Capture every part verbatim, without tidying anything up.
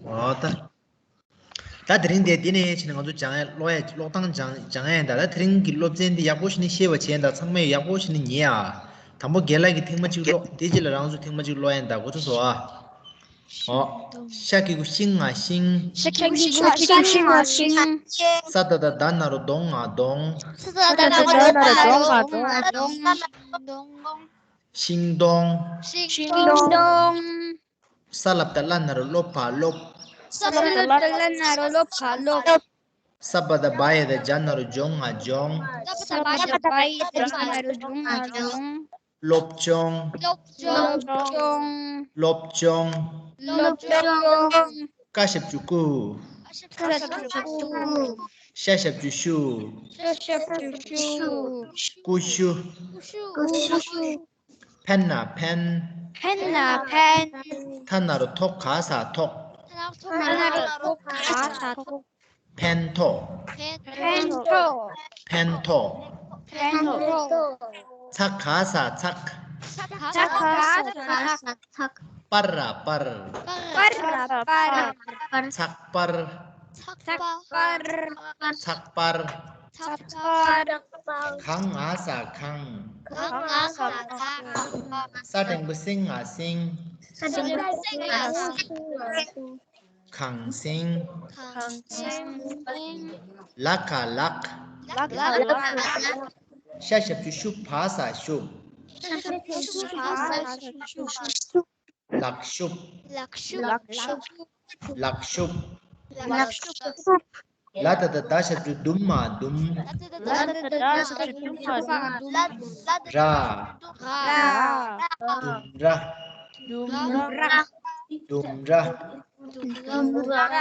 འོ་ད། ད་དེ་རིང་དེ་འདི་ནས་ཕྱིན་ནས་ང་ཚོ་སྦྱང་ཡ་ཀློག་ཡ་ཀློག་སྟངས་སྦྱང་སྦྱང་ཡ་ཡིན་ད། ད་དེ་རིང་གི་སློབ་ཚན་འདི་ཡག་པོ་ཞིག་ནས་ཤེས་པ་བྱས་ད། ཚང་མས་ཡག་པོ་ཞིག་ནས་ཉན་ཨ། དང་པོ་རྒན་ལགས་ཀྱིས་ཐེངས་མ་གཅིག་ཀློག་དེ་རྗེས་ལ་རང་ཚོ་ཐེངས་མ་གཅིག་ཀློག་ཡ་ཡིན་ད། གོ་ཐུབ་སོང་ཨ། འོ། ཤ་གི་གུ་ཤིང་ང་ཤིང་། ཤ་གི་གུ་ཤིང་ང་ཤིང་། ཤིང་ང་ཤིང་། ས་ད་བཏགས་སྡ་ན་རོ་གདོང་ང་གདོང་། ས་ད་བཏགས་སྡ་ན་རོ་གདོང་ང་གདོང་། ཤིང་སྡོང་། ཤིང་སྡོང་། ཤིང་སྡོང་། ས་ལ་བཏགས་སླ་ན་རོ་སློ་བ་སློབ། ས་ལ་བཏགས་སླ་ན་རོ་སློ་བ་སློབ། ས་བ་ད་བ་ཡ་བཏགས་སྦྱ་ན་རོ་སྦྱོང་ང་སྦྱོང་། ས་བ་ད་བ་ཡ་བཏགས་སྦྱ་ན་རོ་སྦྱོང་ང་སྦྱོང་། སློབ་སྦྱོང་། སློབ་སྦྱོང་། སློབ་སྦྱོང་། སློབ་སྦྱོང་། ཀ་ཞབས་ཀྱུ་ཀུ། ཀ་ཞབས་ཀྱུ་ཀུ། ཤ་ཞབས་ཀྱུ་ཤུ། ཤ་ཞབས་ཀྱུ་ཤུ། ཀུ་ཤུ། ཀུ་ཤུ། ཕན་ན་ཕན། ཕན་ན་ཕན། ཐ་ན་རོ་ཐོ་ག་ས་ཐོག་ཐ་ན་རོ་ཐོ་ག་ས་ཐོག་ཕན་ཐོགས། ཕན་ཐོགས། ཕན་ཐོགས། ཕན་ཐོགས། ཚ་ག་ས་ཚགས། ཚ་ག་ས་ཚགས། པ་ར་པར། པ་ར་པར། ཚགས་པར། ཚགས་པར། ཚགས་པར། ཚགས་པར། ག་ང་ས་གངས། ག་ང་ས་གངས། ས་འགྲེང་བུ་སེང་ང་སེང་། ས་འགྲེང་བུ་སེང་ང་སེང་། གངས་སེང་། གངས་སེང་། ལ་ག་ལག་ལ་ག་ལག་ཤ་ཞབས་ཀྱུ་ཤུ་བ་ས་ཤུགས། ཤ་ཞབས་ཀྱུ་ཤུ་བ་ས་ཤུགས། ལག་ཤུབས། ལག་ཤུབས། ལག་ཤུབས། ལག་ཤུབས། ལག་ཤུབས། ལ་ད་བཏགས་ལྡ་ཞབས་ཀྱུ་ལྡུམ་མ་ལྡུམ། ལ་ད་བཏགས་ལྡ་ཞབས་ཀྱུ་ལྡུམ་མ་ལྡུམ། ར། ར། ལྡུམ་ར། ལྡུམ་ར། ལྡུམ་ར། ལྡུམ་ར།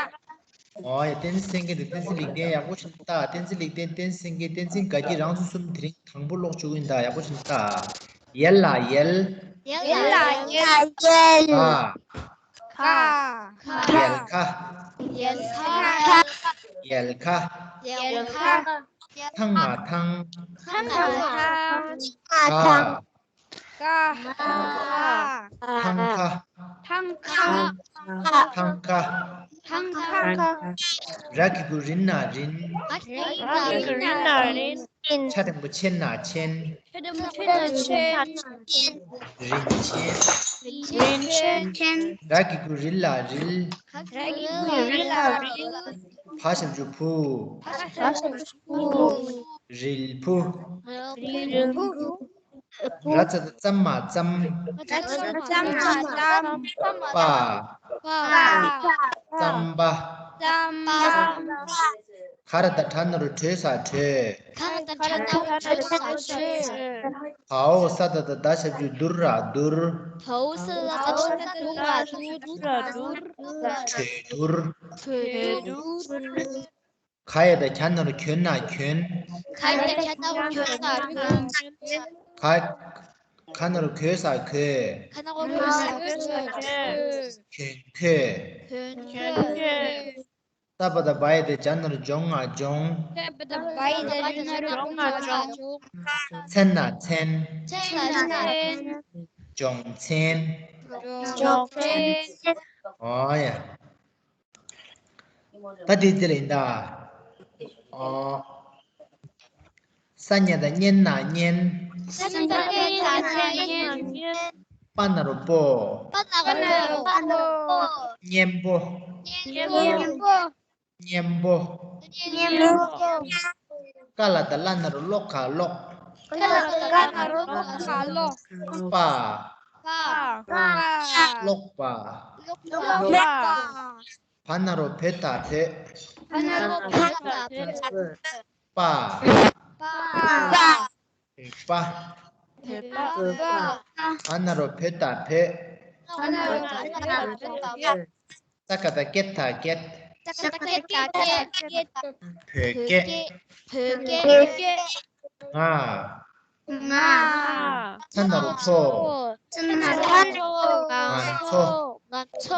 ཨོ་ཡ། བསྟན་འཛིན་སེང་གེ་དང་བསྟན་འཛིན་ལེགས་ལྡན་ཡག་པོ་ཞིག་ལྟ། བསྟན་འཛིན་ལེགས་ལྡན། བསྟན་འཛིན་སེང་གེ། བསྟན་འཛིན་དགའ་སྐྱིད། རང་ཚོ་གསུམ་དེ་རིང་དང་པོ་ཀློག་བཅུག་གི་ཡིན་ད། ཡག་པོ་ཞིག་ལྟ། ཡལ་ལ་ཡལ། ཡལ་ལ་ཡལ། ཁ། ཁ། ཡལ་ཁ། ཡལ་ཁ། ཡལ་ཁ། ཡལ་ཁ། ཐང་ང་ཐང་། ཐང་ང་ཐང་། ཁ། ཁ། ཁ། ཐང་ཁ། ཐང་ཁ། ཐང་ཁ། ཐང་ཁ། ར་གི་གུ་རི་ན་རིན། ར་གི་གུ་རི་ན་རིན། ཆ་འགྲེང་བུ་ཆེ་ན་ཆེན། ཆ་འགྲེང་བུ་ཆེ་ན་ཆེན། རིན་ཆེན། རིན་ཆེན། ར་གི་གུ་རི་ལ་རིལ། ར་གི་གུ་རི་ལ་རིལ། བ་ཞབས་ཀྱུ་བུ། བ་ཞབས་ཀྱུ་བུ། རིལ་བུ། རིལ་བུ། ར་ཙ་བཏགས་རྩ་མ་རྩམ། ར་ཙ་བཏགས་རྩ་མ་རྩམ། པ། པ། རྩམ་པ། རྩམ་པ། ག་ར་བཏགས་གྲ་ན་རོ་གྲོ་ས་གྲོས། ག་ར་བཏགས་གྲ་ན་རོ་གྲོ་ས་གྲོས། བ་འོག་ས་ད་བཏགས་སྡ་ཞབས་ཀྱུ་བསྡུ་ར་བསྡུར། བ་འོག་ས་ད་བཏགས་སྡ་ཞབས་ཀྱུ་བསྡུ་ར་བསྡུར། གྲོས་བསྡུར། གྲོས་བསྡུར། ག་ཡ་བཏགས་གྱ་ན་རོ་གྱོ་ན་གྱོན། ག་ཡ་བཏགས་གྱ་ན་རོ་གྱོ་ན་གྱོན། ག། ག་ན་རོ་གོ་ས་གོས། ག་ན་རོ་གོ་ས་གོས། གྱོན་གོས། གྱོན་གོས། ཏ་པ་བཏགས་སྦ་ཡ་བཏགས་སྦྱ་ན་རོ་སྦྱོང་ང་སྦྱོང་། ཏ་པ་བཏགས་སྦ་ཡ་བཏགས་སྦྱ་ན་རོ་སྦྱོང་ང་སྦྱོང་། མཚན་ན་མཚན། མཚན་ན་མཚན། སྦྱོང་ཚན། སྦྱོང་ཚན། ཨོ་ཡ། ད་དེ་ཚེ་ལ་ཡིན་ད། ཨོ། ས་ཉ་བཏགས་སྙན་ན་སྙན། ས་ཉ་བཏགས་སྙན་ན་སྙན། པ་ན་རོ་པོ། པ་ན་རོ་པོ། སྙན་པོ། སྙན་པོ། སྙན་པོ། སྙན་པོ། ཀ་ལ་བཏགས་ཀླ་ན་རོ་ཀློ་ག་ཀློག། ཀ་ལ་བཏགས་ཀླ་ན་རོ་ཀློ་ག་ཀློག། པ། པ། ཀློག་པ། ཀློག་པ། བ་ན་རོ་བོ་ད་བོད། བ་ན་རོ་བོ་ད་བོད། པ། པ། བོད་པ། བོད་པ། བ་ན་རོ་བོ་ད་བོད། བ་ན་རོ་བོ་ད་བོད། ས་ཀ་བཏགས་སྐད་ད་སྐད། ས་ཀ་བཏགས་སྐད་ད་སྐད། བོད་སྐད། བོད་སྐད། ང་། ང་། ཚ་ན་རོ་ཚོ། ཚ་ན་རོ་ཚོ། ང་ཚོ།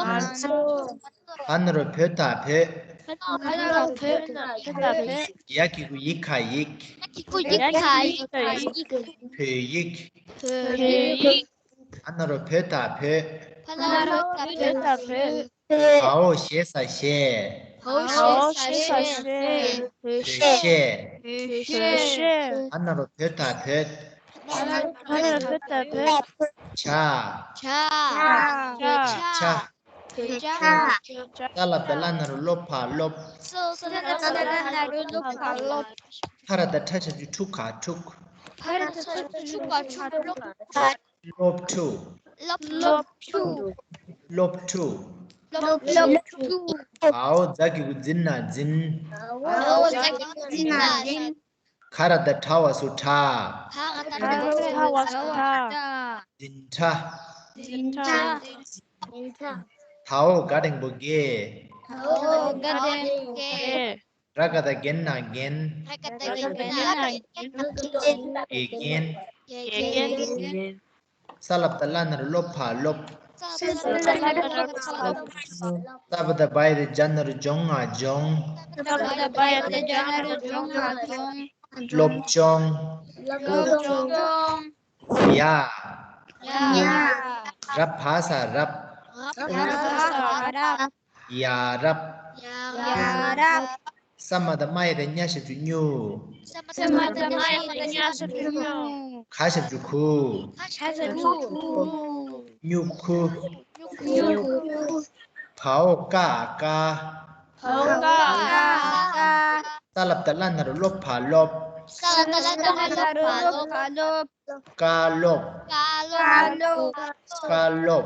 ང་ཚོ། བ་ན་རོ་བོ་ད་བོད། བ་ན་རོ་བོ་ད་བོད། ཡ་གི་གུ་ཡི་ག་ཡིག། ཡ་གི་གུ་ཡི་ག་ཡིག། བོད་ཡིག། བོད་ཡིག། བ་ན་རོ་བོ་ད་བོད། བ་ན་རོ་བོ་ད་བོད། བ་འོག་ཞེ་ས་བཞེས། བ་འོག་ཞེ་ས་བཞེས། བོད་གཞས། བོད་གཞས། བ་ན་རོ་བོ་ད་བོད། བ་ན་རོ་བོ་ད་བོད། བྱ། བྱ། བོད་བྱ། བོད་བྱ། ས་ལ་བཏགས་སླ་ན་རོ་སློ་བ་སློབས། ས་ལ་བཏགས་སླ་ན་རོ་སློ་བ་སློབས། ཕ་ར་བཏགས་ཕྲ་ཞབས་ཀྱུ་ཕྲུ་ག་ཕྲུག་ཕ་ར་བཏགས་ཕྲ་ཞབས་ཀྱུ་ཕྲུ་ག་ཕྲུག་སློབ་ཕྲུག་སློབ་ཕྲུག་སློབ་ཕྲུག་སློབ་ཕྲུག་བ་འོག་ཛ་གི་གུ་འཛིན་ན་འཛིན། བ་འོག་ཛ་གི་གུ་འཛིན་ན་འཛིན། ག་ར་བཏགས་གྲ་བ་སུ་གྲགས། ག་ར་བཏགས་གྲ་བ་སུ་གྲགས། འཛིན་གྲྭ། འཛིན་གྲྭ། ད་འོག་ག་འགྲེང་བུ་དགེ། ད་འོག་ག་འགྲེང་བུ་དགེ། ར་ག་བཏགས་རྒན་ན་རྒན། ར་ག་བཏགས་རྒན་ན་རྒན། དགེ་རྒན། དགེ་རྒན། ས་ལ་བཏགས་སླ་ན་རོ་སློ་བ་སློབས། ས་ལ་བཏགས་སླ་ན་རོ་སློ་བ་སློབས། ཏ་བ་བཏགས་སྦ་ཡ་བཏགས་སྦྱ་ན་རོ་སྦྱོ་ང་སྦྱོང་། ཏ་བ་བཏགས་སྦ་ཡ་བཏགས་སྦྱ་ན་རོ་སྦྱོ་ང་སྦྱོང་། སློབ་སྦྱོང་། སློབ་སྦྱོང་། ཡ། ཡ། ར་བ་ས་རབ། ར་བ་ས་རབ། ཡ་རབ། ཡ་རབ། ས་མ་བཏགས་སྨ་ཡ་བཏགས་སྨྱ་ཞབས་ཀྱུ་སྨྱུ། ས་མ་བཏགས་སྨ་ཡ་བཏགས་སྨྱ་ཞབས་ཀྱུ་སྨྱུ། ག་ཞབས་ཀྱུ་གུ། ག་ཞབས་ཀྱུ་གུ། སྨྱུ་གུ། སྨྱུ་གུ། བ་འོག་ཀ་ཀ་བ་འོག་ཀ་ཀ་ཀ་ས་ལ་བཏགས་སླ་ན་རོ་སློ་བ་སློབས། ས་ལ་བཏགས་སླ་ན་རོ་སློ་བ་སློབས། བཀའ་སློབ། བཀའ་སློབ། བཀའ་སློབ།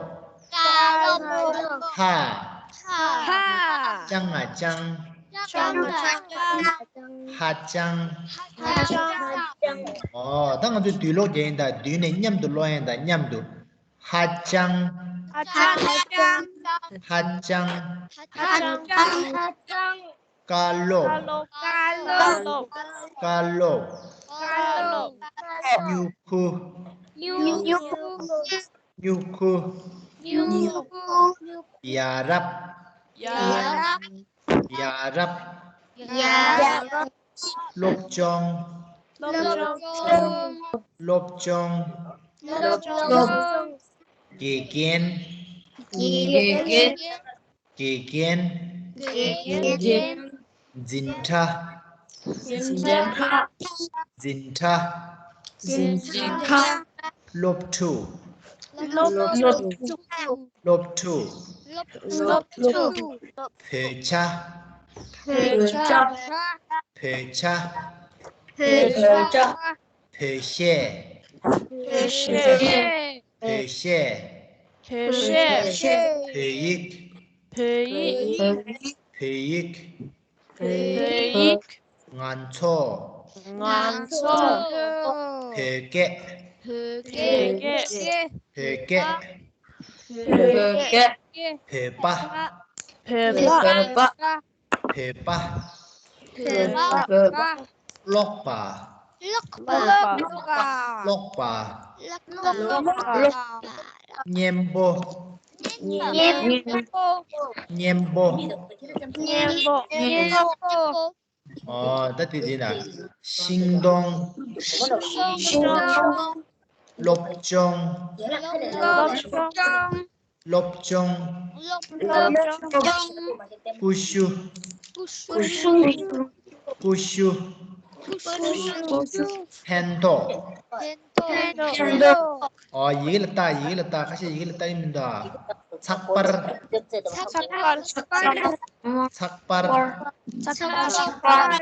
བཀའ་སློབ། ཧ། ཧ། ཅང་ང་ཅང་། ཅང་ང་ཅང་། ཧ་ཅང་། ཧ་ཅང་། ཨོ། ད་ང་ཚོས་བསྡུས་ཀློག་རྒྱག་ཡིན་ད། བསྡུས་ནས་མཉམ་དུ་ཀློག་ཡིན་ད། མཉམ་དུ། ཧ་ཅང་། ཧ་ཅང་། ཧ་ཅང་། ཧ་ཅང་། བཀའ་སློབ། བཀའ་སློབ། བཀའ་སློབ། སྨྱུ་གུ། སྨྱུ་གུ། སྨྱུ་གུ། ཡ་རབས། ཡ་རབས། ཡ་རབས། སློབ་སྦྱོང་། སློབ་སྦྱོང་། སློབ་སྦྱོང་། དགེ་རྒན། དགེ་རྒན། དགེ་རྒན། དགེ་རྒན། འཛིན་གྲྭ། འཛིན་གྲྭ། འཛིན་གྲྭ། འཛིན་གྲྭ། སློབ་ཕྲུག་སློབ་ཕྲུག་སློབ་ཕྲུག་སློབ་ཕྲུག་བོད་ཇ། བོད་ཇ། བོད་ཇ། བོད་ཇ། བོད་གཞས། བོད་གཞས། བོད་གཞས། བོད་གཞས། བོད་ཡིག་བོད་ཡིག་བོད་ཡིག་བོད་ཡིག་ང་ཚོ། ང་ཚོ། བོད་སྐད། བོད་སྐད། བོད་སྐད། བོད་སྐད། བོད་པ། བོད་པ། བོད་པ། བོད་པ། བོད་པ། ཀློག་པ། ཀློག་པ། ཀློག་པ། ཀློག་པ། སྙན་པོ། སྙན་པོ། སྙན་པོ། སྙན་པོ། ཨོ། ད་དེ་དེ་ན། ཤིང་སྡོང་། ཤིང་སྡོང་། སློབ་སྦྱོང་། སློབ་སྦྱོང་། སློབ་སྦྱོང་། སློབ་སྦྱོང་། ཀུ་ཤུ། ཀུ་ཤུ། ཀུ་ཤུ། ཕན་ཐོགས། ཕན་ཐོགས། ཨོ། ཡི་གེ་ལ་བལྟ། ཡི་གེ་ལ་བལྟ། ཁ་ཤས་ཡི་གེ་ལ་བལྟ་ཡི་མི་འདུག་ཚགས་པར། ཚགས་པར། ཚགས་པར། ཚགས་པར།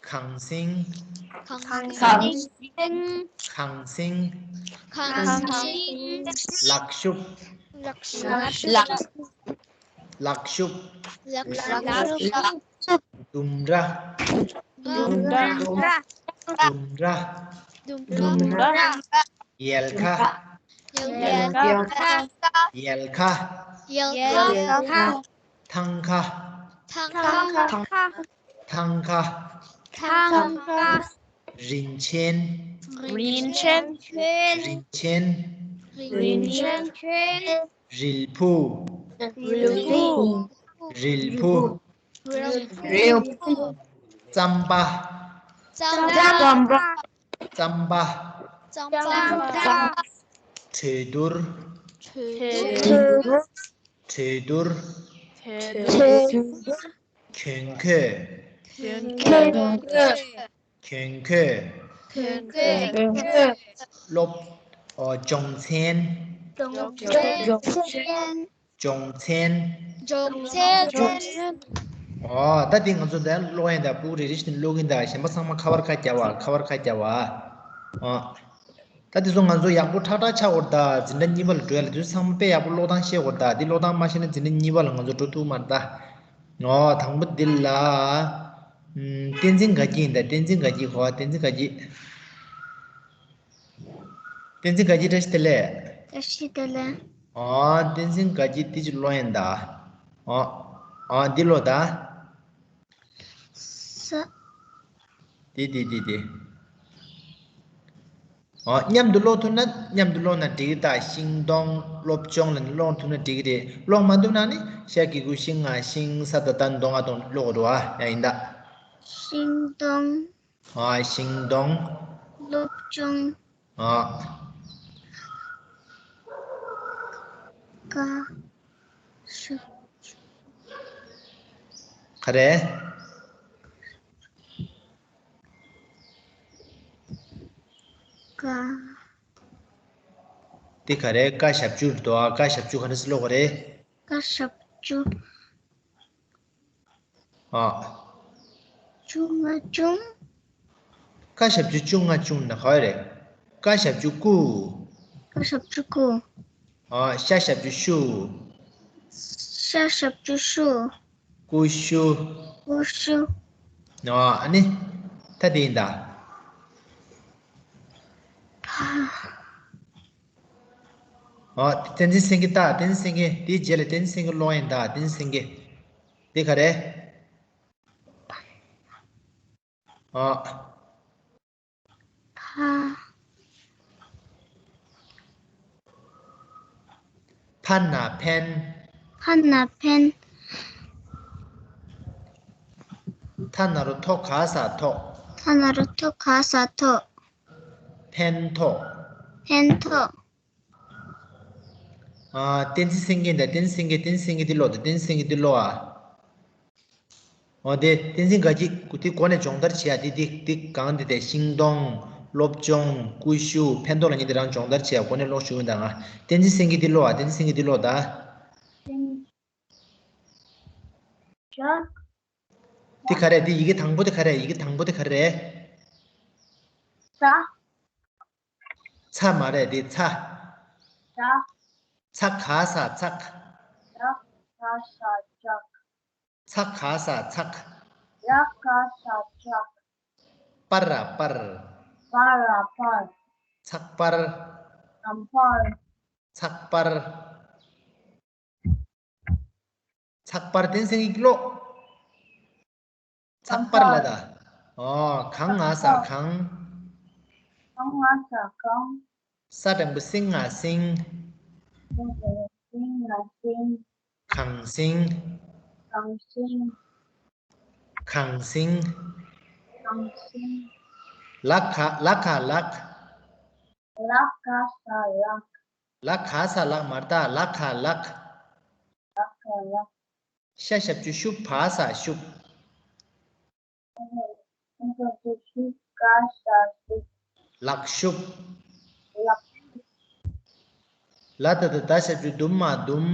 གངས་སེང་། གངས་སེང་། གངས་སེང་། གངས་སེང་། ལག་ཤུབས། ལག་ཤུབས། ལག་ཤུབས། ལག་ཤུབས། ལག་ཤུབས། ལྡུམ་ར། ལྡུམ་ར། ལྡུམ་ར། ལྡུམ་ར། ལྡུམ་ར། ཡལ་ག་ཡལ་ག་ཡལ་ག་ཡལ་ག་ཐང་ག་ཐང་ག་ཐང་ག་ཐང་ག་ཐང་ག་རིན་ཆེན། རིན་ཆེན། རིན་ཆེན། རིན་ཆེན། རིལ་བུ། རིལ་བུ། རིལ་བུ། རིལ་བུ། རྩམ་པ། རྩམ་པ། རྩམ་པ། རྩམ་པ། གྲོས་བསྡུར། གྲོས་བསྡུར། གྲོས་བསྡུར། གྱོན་གོས། གྱོན་གོས། གྱོན་གོས། གྱོན་གོས། གྱོན་གོས། སློབ། ཨོ། སྦྱོང་ཚན། སྦྱོང་ཚན། སྦྱོང་ཚན། སྦྱོང་ཚན། སྦྱོང་ཚན། ཨོ། ད་འདི་ང་ཚོ་འདི་ཀློག་ཡིན་ད། ཕྲུ་གུ་རེ་རེ་བཞིན་ཀློག་གིན་ད། གཞན་པ་ཚང་མ་ཁ་པར་ཁ་རྒྱབ་པ། ཁ་པར་ཁ་རྒྱབ་པ། ཨོ། ད་དེ་ཚོ་ང་ཚོ་ཡག་པོ་ཁྲག་ཁྲག་ཆགས་དགོས་རེད་ད། འཛིན་གྲྭ་གཉིས་པ་ལ་འགྲོ་ཡ་ལ་དུས་ཚང་མ་དཔེ་ཡག་པོ་ཀློག་སྟངས་ཤེས་དགོས་རེད་ད། འདི་ཀློག་སྟངས་མ་ཤེས་ན་འཛིན་གྲྭ་གཉིས་པ་ལ་ང་ཚོ་འགྲོ་ཐུབ་མ་རེད་ད། ཨོ། དང་པོ་འདི་ལ། ཨམ། བསྟན་འཛིན་དགའ་སྐྱིད་ཡིན་ད། བསྟན་འཛིན་དགའ་སྐྱིད་གོ། བསྟན་འཛིན་དགའ་སྐྱིད། བསྟན་འཛིན་དགའ་སྐྱིད་བཀྲ་ཤིས་བདེ་ལེགས། བཀྲ་ཤིས་བདེ་ལེགས། ཨོ། བསྟན་འཛིན་དགའ་སྐྱིད་འདི་ཅིག་ཀློག་ཡིན་ད། ཨོ། ཨོ། འདི་ཀློག་ད། ས། དེ་དེ་དེ་དེ། ཨོ། མཉམ་དུ་ཀློག་ཐུབ་ན། མཉམ་དུ་ཀློག་ན་འགྲིག་གི་རེད་ད། ཤིང་སྡོང་། སློབ་སྦྱོང་ལ་ནི་ཀློག་ཐུབ་ན་འགྲིག་གི་རེད། ཀློག་མ་ཐུབ་ན་ནི་ཤ་གི་གུ་ཤི་ང་ཤིང་། ས་ད་བཏགས་སྡོང་། ང་སྡོང་ཀློག་དགོས་འདུག་ཨ། ཡ་ཡིན་ད། ཤིང་སྡོང་། ཨ། ཤིང་སྡོང་། སློབ་སྦྱོང་། ཨ། ཀ། ཤ། ག་རེ། ཀ། དེ་ག་རེ། ཀ་ཞབས་ཀྱུ་རེད་དོ། ཀ་ཞབས་ཀྱུ་ག་རེ་ཟེར་ཀློག་ག་རེ། ཀ་ཞབས་ཀྱུ། ཨ། ཅུང་ང་ཅུང་། ཀ་ཞབས་ཀྱུ་ཅུང་ང་ཅུང་ན་ག་རེ། ཀ་ཞབས་ཀྱུ་ཀུ། ཀ་ཞབས་ཀྱུ་ཀུ། ཨ། ཤ་ཞབས་ཀྱུ་ཤུ། ཤ་ཞབས་ཀྱུ་ཤུ། ཀུ་ཤུ། ཀུ་ཤུ། ཨ་ནི། ད་དེ་ཡིན་ད། ཕ། ཨ། བསྟན་འཛིན་སེང་གེ་ལྟ། བསྟན་འཛིན་སེང་གེ། དེའི་རྗེས་ལ་བསྟན་འཛིན་སེང་གེ་ཀློག་ཡིན་ད། བསྟན་འཛིན་སེང་གེ། དེ་ག་རེ། ཨ། ཕ། ཕ་ན་ཕན། ཕ་ན་ཕན། ཐ་ན་རོ་ཐོ་ག་ས་ཐོགས། ཐ་ན་རོ་ཐོ་ག་ས་ཐོགས། ཕན་ཐོགས། ཕན་ཐོགས། ཨ། བསྟན་འཛིན་སེང་གེ་འདི། བསྟན་འཛིན་སེང་གེ། བསྟན་འཛིན་སེང་གེ་འདི་ཀློག་དང་། བསྟན་འཛིན་སེང་གེ་འདི་ཀློག་ཨ། འོ་དེ་བསྟན་འཛིན་དགའ་སྐྱིད་ཀུ་དེ་གོ་ནས་སྦྱོང་བརྡར་བྱེད་ཡ། དེ་དེ་དེ་གང་དེ་དེ་ཤིང་སྡོང་། སློབ་སྦྱོང་། ཀུ་ཤུ། ཕན་ཐོགས་ལ་ཉེ་དེ་རང་སྦྱོང་བརྡར་བྱེད་ཡ། གོ་ནས་ཀློག་ཞུ་ཡིན་ད། ང་བསྟན་འཛིན་སེང་གེ་འདི་ཀློག་ཨ། བསྟན་འཛིན་སེང་གེ་འདི་ཀློག་ད། དེ་ག་རེ། དེ་ཡི་གེ་དང་པོ་དེ་ག་རེ། ཡི་གེ་དང་པོ་དེ་ག་རེ། ཚ། ཚ་མ་རེད་དེ་ཚ། ཚ། ཚ་ག་ས་ཚགས། ཚ་ག་ས་ཚགས། ཚ་ག་ས་ཚགས། ཚ་ག་ས་ཚགས། པ་ར་པར། པ་ར་པར། ཚགས་པར། ཚགས་པར། ཚགས་པར། ཚགས་པར། བསྟན་འཛིན་སེང་གེ་ཀློག་ཚགས་པར་ལ་ད། ཨོ། ག་ང་ས་གང་། ག་ང་ས་གང་། ས་འགྲེང་བུ་སེ་ང་སེང་། སེ་ང་སེང་། གངས་སེང་། གངས་སེང་། གངས་སེང་། གངས་སེང་། ལ་ག་ལ་ག་ལགས། ལ་ག་ས་ལགས། ལ་ག་ས་ལགས་མ་རེད་ད། ལ་ག་ལགས། ལ་ག་ལགས། ཤ་ཞབས་ཀྱུ་ཤུ་བ་ས་ཤུབས། ཤ་ཞབས་ཀྱུ་ཤུ་ག་ས་ཤུབས། ལག་ཤུབས། ལག་ཤུབས། ལ་ད་བཏགས་ལྡ་ཞབས་ཀྱུ་ལྡུ་མ་ལྡུམ།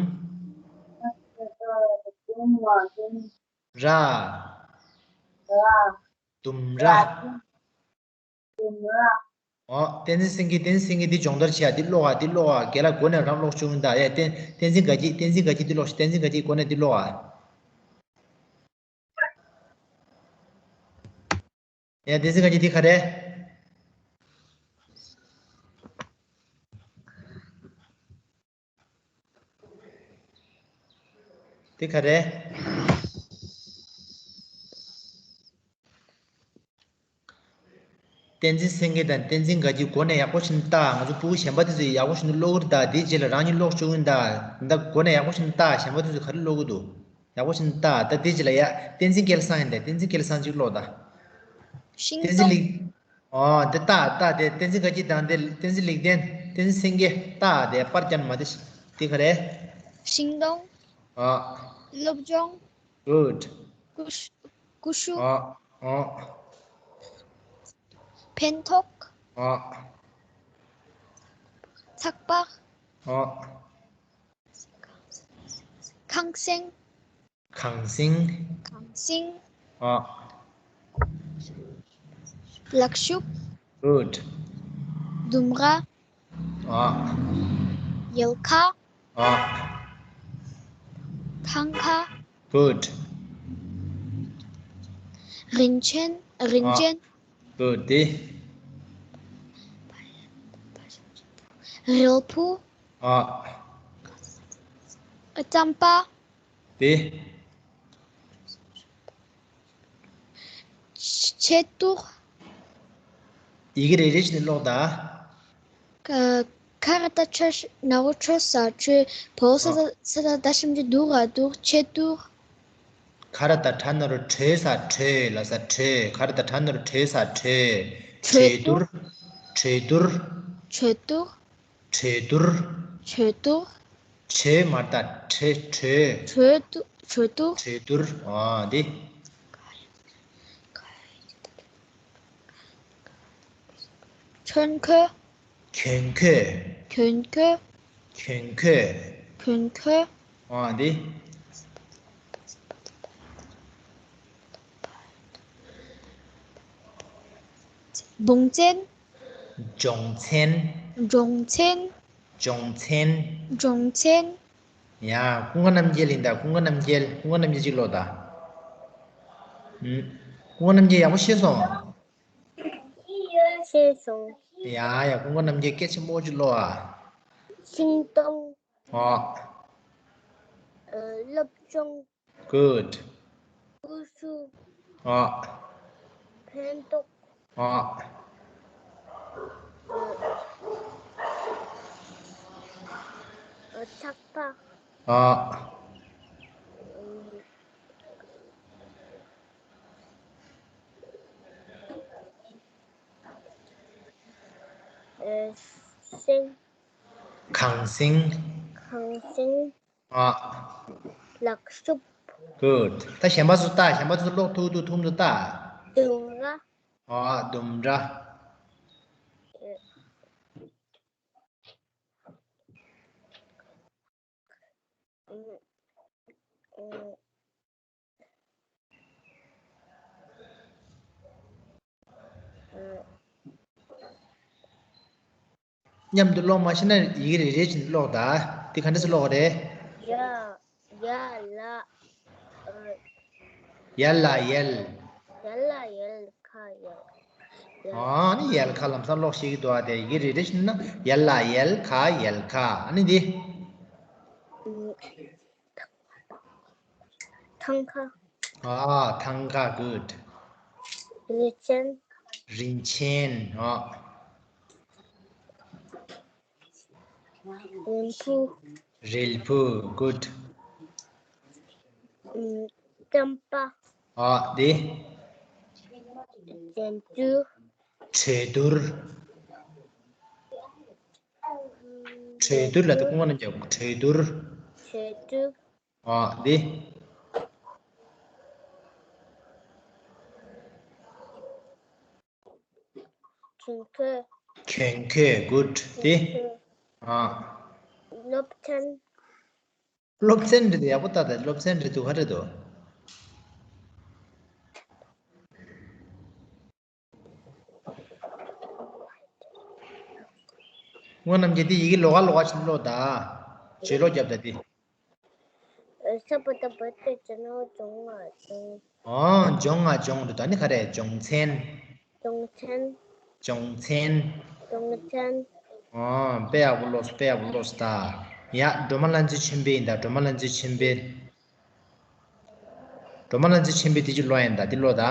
ལ་ད་བཏགས་ལྡུ་མ་ལྡུམ། ར། ར། ལྡུམ་ར། ར། ལྡུམ་ར། ཨོ། བསྟན་འཛིན་སེང་གེ། བསྟན་འཛིན་སེང་གེ་འདི་སྦྱོང་བརྡར་བྱེད་ཡ། འདི་ཀློག་ཨ། འདི་ཀློག་ཨ། རྒན་ལགས་མགོ་ནས་རང་ཀློག་བཅུག་ཡིན་ད། ཡ། བསྟན་བསྟན་འཛིན་དགའ་སྐྱིད། བསྟན་འཛིན་དགའ་སྐྱིད་འདི་ཀློག་ཤིག་བསྟན་འཛིན་དགའ་སྐྱིད་མགོ་ནས་འདི་ཀློག་ཨ། ཡ། བསྟན་འཛིན་དགའ་སྐྱིད་འདི་ག་རེ། འདི་ག་རེ། བསྟན་འཛིན་སེང་གེ་དང་བསྟན་འཛིན་དགའ་སྐྱིད་མགོ་ནས་ཡག་པོ་ཞིག་ལྟ། ང་ཚོ་ཕྲུ་གུ་གཞན་པ་དེ་ཚོས་ཡག་པོ་ཞིག་ཀློག་གི་རེད་ད། དེའི་རྗེས་ལ་རང་ཉིད་ཀློག་བཅུག་གི་ཡིན་ད། ད་མགོ་ནས་ཡག་པོ་ཞིག་ལྟ། གཞན་པ་དེ་ཚོས་ག་རེ་ཀློག་གི་འདུག་ཡག་པོ་ཞིག་ལྟ། ད་དེའི་རྗེས་ལ་ཡ། བསྟན་འཛིན་སྐལ་བཟང་ཡིན་ད། བསྟན་འཛིན་སྐལ་བཟང་ཅིག་ཀློག་ད། ཤིང་སྡོང་། བསྟན་འཛིན་ལེགས། ཨོ། དེ་ལྟ་ལྟ་དེ། བསྟན་འཛིན་དགའ་སྐྱིད་དང་དེ། བསྟན་འཛིན་ལེགས་ལྡན། བསྟན་འཛིན་སེང་གེ་ལྟ་དེ། པར་རྒྱབ་མ་དེ། དེ་ག་རེ། ཤིང་སྡོང་། ཨོ། སློབ་སྦྱོང་། Good. ཀུ་ཤུ། ཀུ་ཤུ། ཨ། ཨ། ཕན་ཐོགས། ཨ། ཚགས་པར། ཨ། ཁང་སེང་། ཁང་སེང་། ཁང་སེང་། ཨ། ལག་ཤུབས། Good. ལྡུམ་ར། ཨ། ཡལ་ག། ཨ། ཐང་ག། Good. རིན་ཆེན། རིན་ཨ། ཆེན། Good. དེ། རིལ་བུ། ཨ། རྩམ་པ། དེ། ཆེ་ཏོག་ཡི་གེ་རེ་རེ་བཞིན་ཀློག་དང་། ཁ་ར་བཏགས་ཁྲ་ན་རོ་ཁྲོ་ས་ཁྲོས། བོ་ས་ཨ། ས་བཏགས་སྡ་ཞབས་ཀྱུ་སྡུ་ར་སྡུག་ཆེ་ཏོག་ཁ་ར་བཏགས་ཁྲ་ན་རོ་ཁྲོས་ས་ཁྲོས། ལ་ས་ཁྲོས། ཁ་ར་བཏགས་ཁྲ་ན་རོ་ཁྲོས་ས་ཁྲོས། ཁྲོས་ཏོག་གྲོས་བསྡུར། གྲོས་བསྡུར། ཆེ་ཏོག་གྲོས་བསྡུར། ཆེ་ཏོག་ཆེ་མ་ར་བཏགས་ཁྲོས། གྲོས། གྲོས་ཏོག་གྲོས་ཏོག་གྲོས་བསྡུར། ཨ། འདི། ཁྱོན་ཁོས། གྱོན་ཁོས། གྱོན་ཁོས། གྱོན་ཁོས། གྱོན་ཁོས། ཨ། འདི། སྦོང་ཚན། སྦྱོང་ཚན། སྦྱོང་ཚན། སྦྱོང་ཚན། སྦྱོང་ཚན། ཡ། ཀུན་དགའ་རྣམ་རྒྱལ་ཡིན་ད། ཀུན་དགའ་རྣམ་རྒྱལ། ཀུན་དགའ་རྣམ་རྒྱལ་གཅིག་ཀློག་ད། ཧུམ། ཀུན་དགའ་རྣམ་རྒྱལ་ཡག་པོ་ཤེས་སོང་། ཤེས་སོང་། ཡ་ཡ། ཀུན་དགའ་རྣམ་རྒྱལ་སྐད་ཆེན་པོ་གཅིག་ཀློག་ཨ། ཤིང་སྡོང་། ཨ། ཨ། སློབ་སྦྱོང་། Good. ཀུ་ཤུ། ཨ། ཕན་ཐོགས། ཨ། ཨ། ཚགས་པར། ཨ། ཨ། སེང་། ཁང་སེང་། ཁང་སེང་། ཨ། ལག་ཤུབས། Good. ད་གཞན་པ་ཚོ་ལྟ། གཞན་པ་ཚོ་ཀློག་ཐུབ་ཐུབ་ཐུབ་ཐུབ་ལྟ། ལྡུམ་ར། ཨ། ལྡུམ་ར། མཉམ་དུ་ཀློག་མ་ཤེས་ན་ཡི་གེ་རེ་རེ་བཞིན་ཀློག་ད། འདི་ག་འདྲ་སེ་ཀློག་རེད། ཡ། ཡ་ལ། ཡ་ལ་ཡལ། ཡ་ལ་ཡལ་ག་ཡལ། ཡལ། ཨ་ནི་ཡལ་ག་ལམ་སང་ཀློག་ཤེས་ཀྱི་འདུག་ཨ། དེ་ཡི་གེ་རེ་རེ་བཞིན་ན་ཡ་ལ་ཡལ་ག་ཡལ་ག། ཨ་ནི་འདི། ཐང་ག། ཨ། ཐང་ག། Good. རིན་ཆེན། རིན་ཆེན། ཨ། རིལ་བུ། རིལ་བུ། Good. རྩམ་པ། ཨ། འདི། བརྗེད་སྒྱུར། གྲོས་བསྡུར། གྲོས་བསྡུར་ལ་དེ་ཀུན་དགའ་རྣམ་རྒྱལ། གྲོས་བསྡུར། གྲོས་བསྡུར། ཨ། འདི། གྱོན་གོས། གྱོན་གོས། Good. འདི། གྱོན་གོས། ཨ། སློབ་ཚན། སློབ་ཚན་འདི་དེ་ཡག་པོ་ལྟ་ད། སློབ་ཚན་འདི་དུ་ག་རེ་འདུག་ཀུན་དགའ་རྣམ་རྒྱལ་འདི་ཡི་གེ་ལོགས་ཀ་ལོགས་ཀ་བྱས་ནས་ཀློག་ད། བརྗེད་ཀློག་རྒྱོབ་ད་འདི། ཨ། ས་པ་ཏ་བ་ཏ་ཇ་ན་བ་ཇོང་ང་ཇོང་། ཨོ། ཇོང་ང་ཇོང་འདུག་ད་ནི་ག་རེ། ཇོང་ཚན། ཇོང་ཚན། ཇོང་ཚན། ཇོང་ཚན། ཨོ། དཔེ་ཡག་པོ་ཀློག་སོང་། དཔེ་ཡག་པོ་ཀློག་སོང་ད། ཡ། སྒྲོལ་མ་ལྷ་མཛེས་ཆོས་འཕེལ་ཡིན་ད། སྒྲོལ་མ་ལྷ་མཛེས་ཆོས་འཕེལ། སྒྲོལ་མ་ལྷ་མཛེས་ཆོས་འཕེལ་དེ་ཅིག་ཀློག་ཡིན་ད། འདི་ཀློག་ད།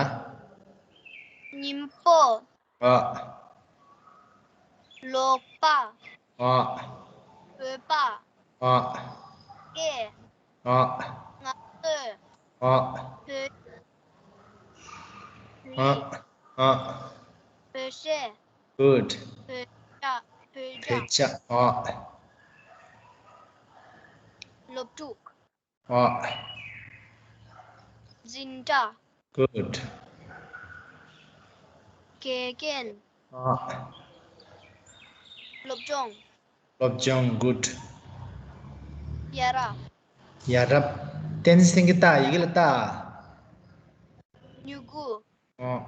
སྙིང་པོ། ཨ། ལོག་པ། ཨ། བོད་པ། ཨ། སྐད། ཨ། ང་ཚོས། ཨ། བོད། ཨ། ཨ། བོད་གཞས། Good. བོད་ཇ། བོད་ཇ། བོད་ཇ། ཨ། སློབ་ཕྲུག་ཨ། འཛིན་གྲྭ། Good. དགེ་རྒན། ཨ། སློབ་སྦྱོང་། སློབ་སྦྱོང་། Good. ཡ་རབས། ཡ་རབས། བསྟན་འཛིན་སེང་གེ་ལྟ། ཡི་གེ་ལ་ལྟ། སྨྱུ་གུ། ཨ།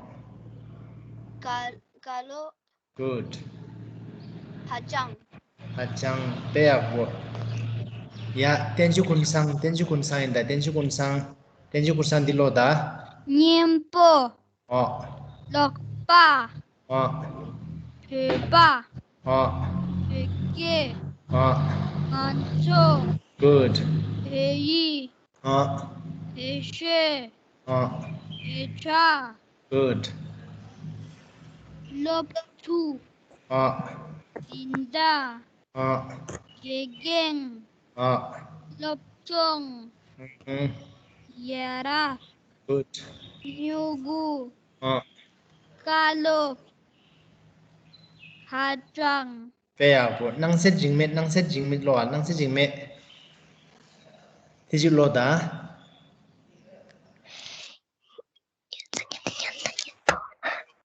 ཀ་ཀ་ལོ། Good. ཧ་ཅང་། ཧ་ཅང་། དཔེ་ཡག་པོ། ཡ། བསྟན་ཆོས་ཀུན་བཟང་། བསྟན་ཆོས་ཀུན་བཟང་ཡིན་ད། བསྟན་ཆོས་ཀུན་བཟང་། བསྟན་ཆོས་ཀུན་བཟང་འདི་ཀློག་ད། སྙན་པོ། ཨ། ཀློག་པ། ཨ། བོད་པ། ཨ། བོད་སྐད། ཨ། ང་ཚོ། Good. བོད་ཡིག། ཨ། བོད་གཞས། ཨ། བོད་ཆས། Good. སློབ་ཕྲུག། ཨ། འཛིན་གྲྭ། ཨ། དགེ་རྒན། ཨ། སློབ་སྦྱོང་། ཨུ། ཡ་རབས། Good. སྨྱུ་གུ། ཨ། ཀ་ལོ། ཧ་ཅང་། དཔེ་ཡག་པོ། སྣང་གསལ་འཇིགས་མེད། སྣང་གསལ་འཇིགས་མེད་ཀློག་ཨ། སྣང་གསལ་འཇིགས་མེད། དེ་གཅིག་ཀློག་ད།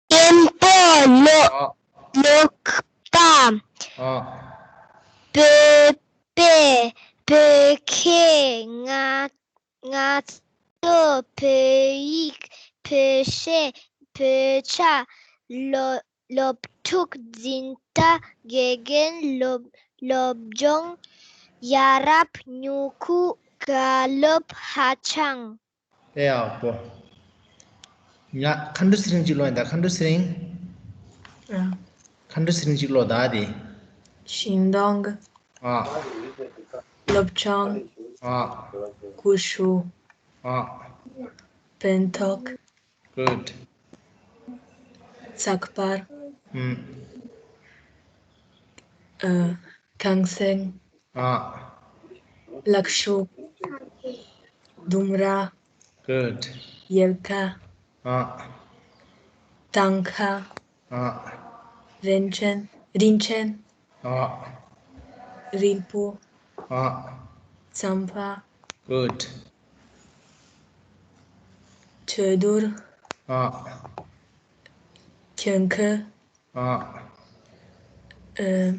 སྙན་པོ་ཀློག་ཨ། ཀློག་པ། ཨ། བོད་པས་བོད་སྐད། ང་ང་ཚོ་བོད་ཡིག། བོད་གཞས། བོད་ཆས། སློབ་སློབ་ཕྲུག། འཛིན་གྲྭ། དགེ་རྒན། སློབ་སློབ་སྦྱོང་། ཡ་རབས། སྨྱུ་གུ། བཀའ་སློབ། ཧ་ཅང་། དཔེ་ཡག་པོ། ཡ། མཁའ་འགྲོ་ཚེ་རིང་གཅིག་ཀློག་ཡིན་ད། མཁའ་འགྲོ་ཚེ་རིང་། ཨ། མཁའ་འགྲོ་ཚེ་རིང་གཅིག་ཀློག་ད་དེ། ཤིང་སྡོང་། ཨ། སློབ་སྦྱོང་། ཨ། ཀུ་ཤུ། ཨ། ཕན་ཐོགས། Good. ཚགས་པར། ཨུམ། ཨ། ཁང་སེང་། ཨ། ལག་ཤུབས། ལྡུམ་ར། Good. ཡལ་ག། ཨ། ཐང་ག། ཨ། རིན་ཆེན། རིན་ཆེན། ཨ། རིལ་བུ། ཨ། རྩམ་པ། Good. གྲོས་བསྡུར། ཨ། གྱོན་གོས། ཨ། ཨ།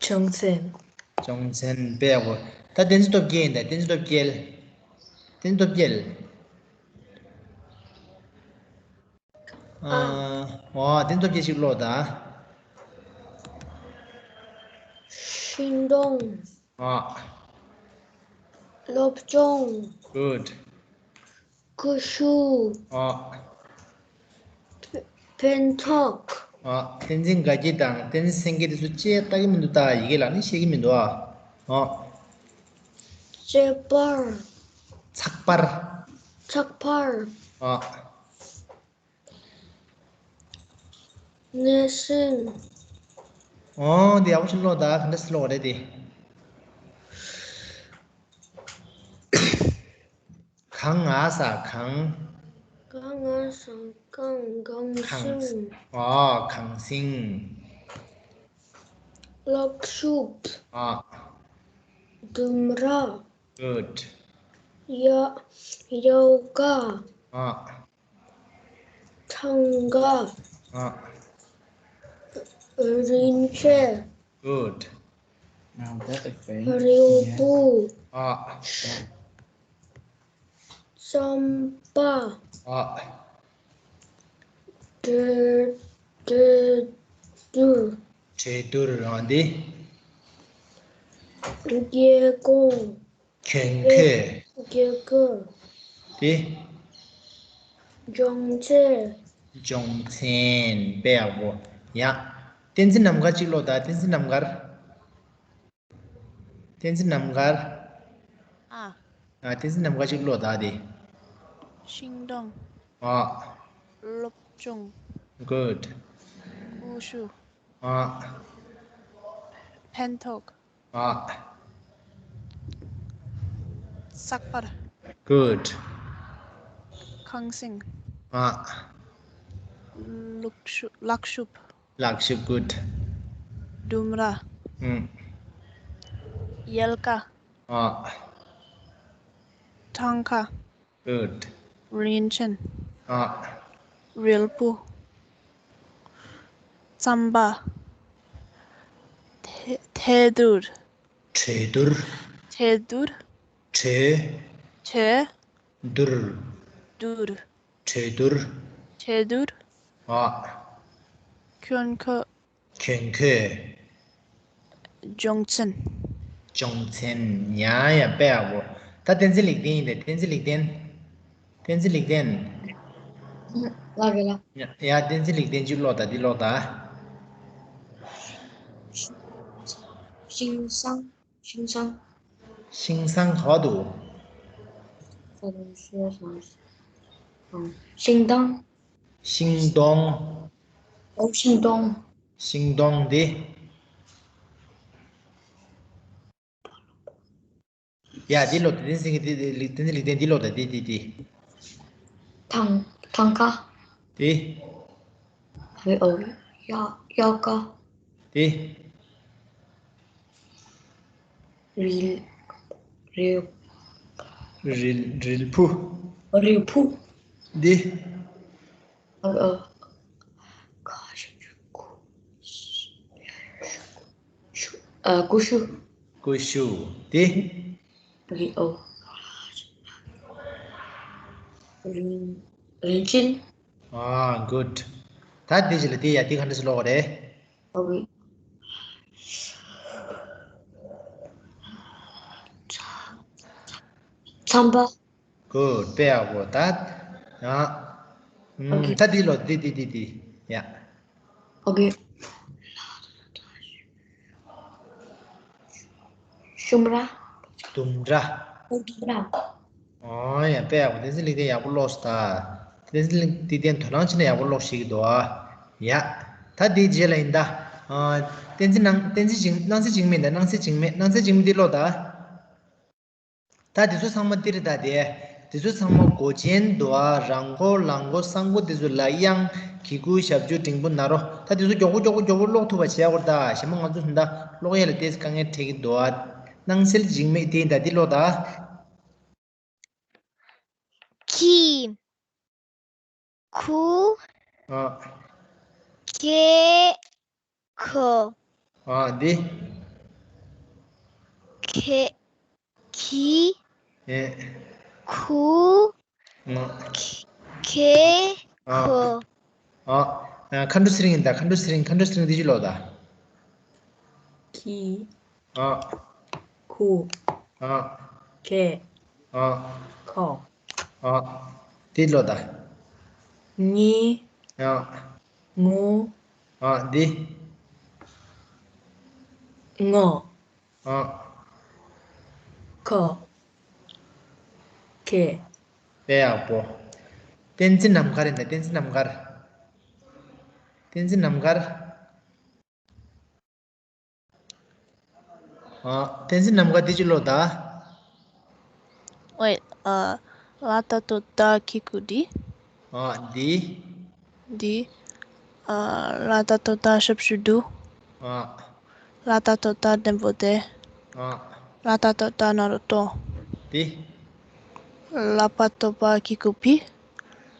ཅུང་ཙེན། ཅུང་ཙེན། དཔེ་ཡག་པོ། ད་བསྟན་འཛིན་སྟོབས་རྒྱལ་ཡིན་ད། བསྟན་འཛིན་སྟོབས་རྒྱལ། བསྟན་འཛིན་སྟོབས་རྒྱལ། ཨ། ཨ། འོ། བསྟན་འཛིན་སྟོབས་རྒྱལ་ཞིག་ཀློག་ད། ཤིང་སྡོང་། ཨ། སློབ་སྦྱོང་། Good. ཀུ་ཤུ། ཨ། ཕན་ཐོགས། ཨ། བསྟན་འཛིན་དགའ་སྐྱིད་དང་བསྟན་འཛིན་སེང་གེ་དེ་ཚོ་ཅེས་ལྟ་གི་མི་འདུག་ད། ཡི་གེ་ལ་ནི་ཤེས་ཀྱི་མི་འདུག་ཨ། ཨ། ཚགས་པར། ཚགས་པར། ཚགས་པར། ཨ། ངེས་ཤིང་། ཨོ། འདི་ཡག་པོ་ཞིག་ཀློག་ད། ག་འདྲ་སེ་ཀློག་པ་རེད་དེ། གང་ང་ས་གང་། གང་ང་ས་གང་། གངས་གངས་སེང་། ཨོ། གངས་སེང་། ལག་ཤུབས། ཨ། ལྡུམ་ར། Good. ཡ། ཡལ་ག། ཨ། ཐང་ག། ཨ། རིན་ཆེན། Good. རིལ་བུ། ཨ། རྩམ་པ། ཨ། གྲོས་གྲོས་བསྡུར། གྲོས་བསྡུར། ཨ། འདི། རྒྱལ་གོང་། གྱོན་གོས། རྒྱལ་གོས། དེ། སྦྱོང་ཚན། སྦྱོང་ཚན། དཔེ་ཡག་པོ། ཡ། བསྟན་འཛིན་རྣམ་དཀར་གཅིག་ཀློག་ད། བསྟན་འཛིན་རྣམ་དཀར། བསྟན་འཛིན་རྣམ་དཀར། ཨ། ཨ། བསྟན་འཛིན་རྣམ་དཀར་གཅིག་ཀློག་ད་དེ། ཤིང་སྡོང་། ཨ། སློབ་སྦྱོང་། Good. ཀུ་ཤུ། ཨ། ཕན་ཐོགས། ཨ། ཚགས་པར། Good. གངས་སེང་། ཨ། ལག་ཤུ། ལག་ཤུབས། ལག་ཤུབས། Good. ལྡུམ་ར། ཨུམ། ཡལ་ག། ཨ། ཐང་ག། Good. རིན་ཆེན། ཨ། རིལ་བུ། རྩམ་པ། ཐལ་ཐལ་རྡུལ། གྲོས་བསྡུར། གྲོས་བསྡུར། གྲོས། གྲོས། བསྡུར། བསྡུར། གྲོས་བསྡུར། གྲོས་བསྡུར། ཨ། ཁྱོན་ཁ། གྱོན་གོས། སྦྱོང་ཚན། སྦྱོང་ཚན། ཡ་ཡ། དཔེ་ཡག་པོ། ད་བསྟན་འཛིན་ལེགས་ལྡན་ཡིན་ཏེ། བསྟན་འཛིན་ལེགས་ལྡན། བསྟན་འཛིན་ལེགས་ལྡན། ལགས་རེད་ལགས། ཡ་ཡ། བསྟན་འཛིན་ལེགས་ལྡན་གྱིས་ཀློག་དང་། འདི་ཀློག་དང་། ཤིང་བཟང་། ཤིང་བཟང་། ཤིང་བཟང་ག་པར་འདུག་ཤིང་སྡོང་། ཤིང་སྡོང་། ཨོ། ཤིང་སྡོང་། ཤིང་སྡོང་འདི། ཡ། འདི་ཀློག་དང་། བསྟན་འཛིན་གྱིས་འདི། འདི། བསྟན་འཛིན་ལེགས་ལྡན་འདི་ཀློག་དང་། འདི་འདི་འདི། ཐང་། ཐང་ག། འདི། ཨོ། ཡ། ཡལ་ག། འདི། རིལ། རིལ། རིལ། རིལ་བུ། རིལ་བུ། འདི། ཨ། ཨ། ཨ། ཀུ་ཤུ། ཀུ་ཤུ། འདི། རི། ཨོ། རིན། རིན་ཆེན། ཨ། good། ད་འདི་ཅི་ལ་འདི། ཡ། འདི་ག་འདྲ་སེ་ཀློག་དགོས་རེད། ཨོ། རྩམ་པ། good། དཔེ་ཡག་པོ། ད། ཡ། ཨུམ། ཨོ་ཁེ། ད་འདི་ཀློག་འདི། འདི། འདི། འདི། ཡ། ཨོ་ཁེ། ཤུམ་ར། ལྡུམ་ར། ལྡུམ་ར། ཨོ་ཡ། དཔེ་ཡག་པོ། བསྟན་འཛིན་ལེགས་ལྡན་ཡག་པོ་ཀློག་སོང་ད། བསྟན་འཛིན་ལེགས་ལྡན་དོ་སྣང་བྱས་ནས་ཡག་པོ་ཀློག་ཤེས་ཀྱི་འདུག་ཨ། ཡ། ད་འདིའི་རྗེས་ལ་ཡིན་ད། ཨ། བསྟན་འཛིན་སྣང་། བསྟན་འཛིན་འཇིགས། སྣང་སྲིད་འཇིགས་མེད་ཡིན་ད། སྣང་སྲིད་འཇིགས་མེད། སྣང་སྲིད་འཇིགས་མེད་འདི་ཀློག་ད། ད་འདི་ཚོ་ཚང་མ་འདི་རེད་ད། དེ་འདི་ཚོ་ཚང་མ་མགོ་ཅན་འདུག་ཨ། ར་མགོ་ལ་མགོ་ས་མགོ་འདི་ཚོ་ལ་དབྱངས། གི་གུ་ཞབས་ཀྱུ་འགྲེང་བུ་ན་རོ། ད་འདི་ཚོ་མགྱོགས་པོ་མགྱོགས་པོ་མགྱོགས་པོ་ཀློག་ཐུབ་པ་བྱེད་དགོས་རེད་ད། གཞན་པ་ང་ཚོ་ད་ཀློག་ཡས་ལ་ཏོག་ཙམ་དཀའ་ངལ་འཕྲད་ཀྱི་འདུག་ཨ། སྣང་སྲིད་འཇིགས་མེད་དེ་ཡིན་ད། འདི་ཀློག་ད། གི། གུ། ཨ། གེ། གོ། ཨ། འདི། གེ། གི། ཨེ། གུ། ཨ། གེ། ཨ། གོ། ཨ། ཨ། མཁའ་འགྲོ་ཚེ་རིང་ཡིན་ད། མཁའ་འགྲོ་ཚེ་རིང་། མཁའ་འགྲོ་ཚེ་རིང་འདི་ཅི་ཀློག་ད། གི། ཨ། གུ། ཨ། གེ། ཨ། གོ། ཨ། འདི་ཀློག་ད། ཉི། ཨ། ངུ། ཨ། འདི། ངོ། ཨ། གོ། གེ། དཔེ་ཡག་པོ། བསྟན་འཛིན་ནམ་མཁའ་རེད་ད། བསྟན་འཛིན་ནམ་མཁའ། བསྟན་འཛིན་ནམ་མཁའ། ཨ། བསྟན་འཛིན་ནམ་མཁའ་འདི་ཅི་ཀློག་ད། ཝེ། ཨ། ལ་ཏ་ཏོ་ཏ་གི་གུ་འདི། ཨ། འདི། འདི། ཨ། ལ་ཏ་ཏོ་ཏ་ཞབས་ཀྱུ་ལྡུ། ཨ། ལ་ཏ་ཏོ་ཏ་འགྲེང་བུ་ཏེ། ཨ། ལ་ཏ་ཏོ་ཏ་ན་རོ་ཏོ། འདི། ལ་པ་ཏོ་པ་གི་གུ་པི།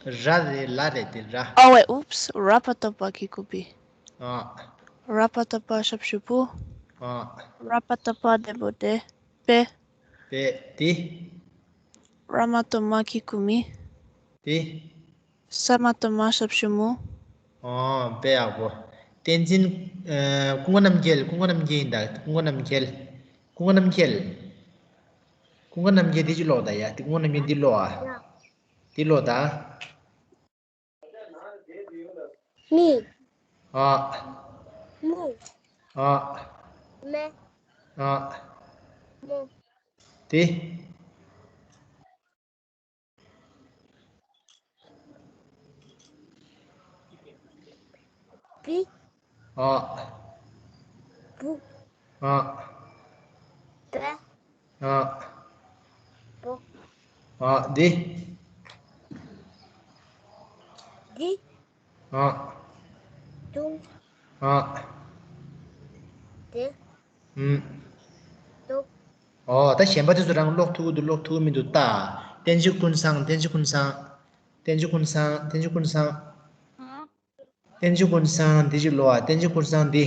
ར་རེད། ལ་རེད་དེ། ར། ཨ་ཝེ། ཨུབས། ར་པ་ཏོ་པ་གི་གུ་པི། ཨ། ར་པ་ཏོ་པ་ཞབས་ཀྱུ་པུ། ཨ། ར་པ་ཏོ་པ་འགྲེང་བུ་རྡེ། པེ། པེ། དེ། ར་མ་ཏོ་མ་གི་གུ་མི། དེ། ས་མ་ཏོ་མ་ཞབས་ཀྱུ་མུ། ཨ། དཔེ་ཡག་པོ། བསྟན་འཛིན། ཨ། ཀུན་དགའ་རྣམ་རྒྱལ། ཀུན་དགའ་རྣམ་རྒྱལ་ཡིན་ད། ཀུན་དགའ་རྣམ་རྒྱལ། ཀུན་དགའ་རྣམ་རྒྱལ། ཀུན་དགའ་རྣམ་རྒྱལ་འདི་ཅི་ཀློག་ད། ཡ། འདི། ཀུན་དགའ་རྣམ་རྒྱལ་འདི་ཀློག་ཨ། འདི་ཀློག་ད། མི། ཨ། མུ། ཨ། མེ། ཨ། མོ། དེ། བི། ཨ། བུ། ཨ། བེ། ཨ། བོ། ཨ། འདི། འདི། ཨ། དུང་། ཨ། དེ། ཨུམ། དུ། ཨོ། ད་གཞན་པ་དེ་ཚོ་རང་ཀློག་ཐུབ་ཀྱི་འདུག་ཀློག་ཐུབ་ཀྱི་མི་འདུག་ད། བསྟན་འཛིན་ཀུན་བཟང་། བསྟན་འཛིན་ཀུན་བཟང་། བསྟན་འཛིན་ཀུན་བཟང་། བསྟན་འཛིན་ཀུན་བཟང་། ཨ། བསྟན་འཛིན་ཀུན་བཟང་འདི་ཅིག་ལོ། ཨ། བསྟན་འཛིན་ཀུན་བཟང་འདི།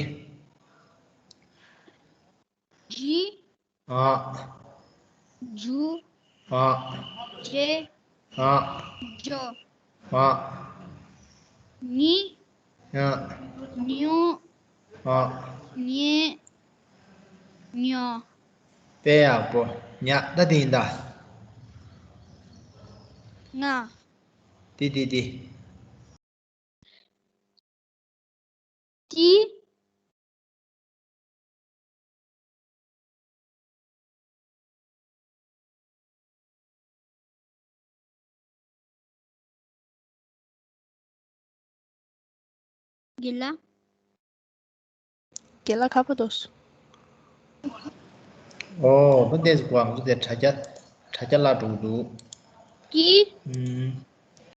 ཇི། ཨ། ཇུ། ཨ། ཇེ། ཨ། ཇོ། ཨ། ཉི། ཨ། ཉོ། ཨ། ཉེ། ཉོ། དཔེ་ཡག་པོ། ཉ། ད་དེ་ཡིན་ད། ང་། དེ་དེ་དེ། ཏི། དགེ་ལགས། དགེ་ལགས་ཁ་པོ་འདུག་ཨོ། ད་ལྟའི་གོ་ང་ཚོ་དེ་དྲ་རྒྱ། དྲ་རྒྱ་བརླག་འགྲོ་གི་འདུག་ཀི། ཨུམ།